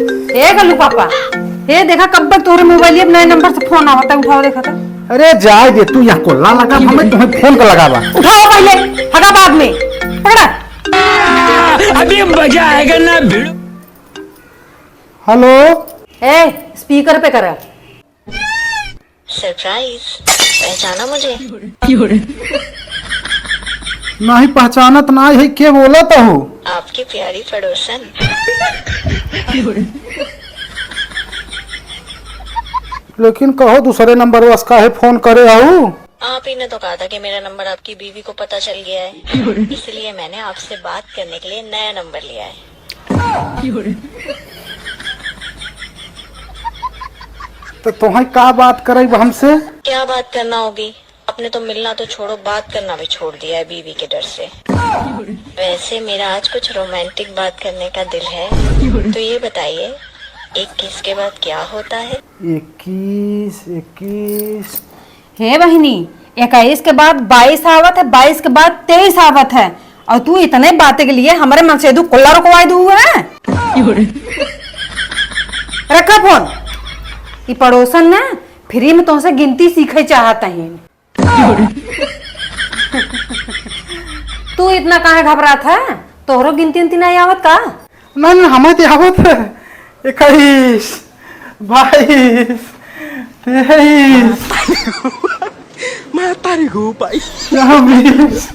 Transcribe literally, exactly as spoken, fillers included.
ए गलू पापा, ए देखा कब तक तोरे मोबाइल अब नए नंबर से फोन आवता है, उठाओ देखा तो। अरे जाए दे तू, यहाँ कोल्ला लगा, हमें तुम्हें फोन का लगावा। उठाओ पहले, हगा बाद में। पकड़ा। अभी मजा आएगा ना भिड़ू। हेलो। ए, स्पीकर पे करा। सरप्राइज, पहचाना मुझे? नहीं पहचानत ना है, के बोलत हो? आपकी प्यारी पड़ोसन। लेकिन कहो दूसरे नंबर वस काहे फोन करे हऊ? आप ही ने तो कहा था कि मेरा नंबर आपकी बीवी को पता चल गया है, इसलिए मैंने आपसे बात करने के लिए नया नंबर लिया है। तो तोहे का बात करे हमसे? क्या बात करना होगी? आपने तो मिलना तो छोड़ो, बात करना भी छोड़ दिया है बीवी के डर से। वैसे मेरा आज कुछ रोमांटिक बात करने का दिल है, तो ये बताइए, इक्कीस के बाद क्या होता है? इक्कीस, इक्कीस। हे बहिनी, इक्कीस के बाद बाईस आवत है, बाईस के बाद तेईस आवत है, और तू इतने बातें के लिए हमारे मन से दू कुल्ला रुकवा दू है। रखा फोन। ई पड़ोसन ना फ्री में तुमसे गिनती सीखे चाहत हैं। तू इतना काहे घबरात है? तोहरो गिनती उनती नहीं आवत का? नहीं, नहीं, हमें तो आवत है। इक्कीस, बाईस, तेईस। मैं तारी गो भाई। चौबीस।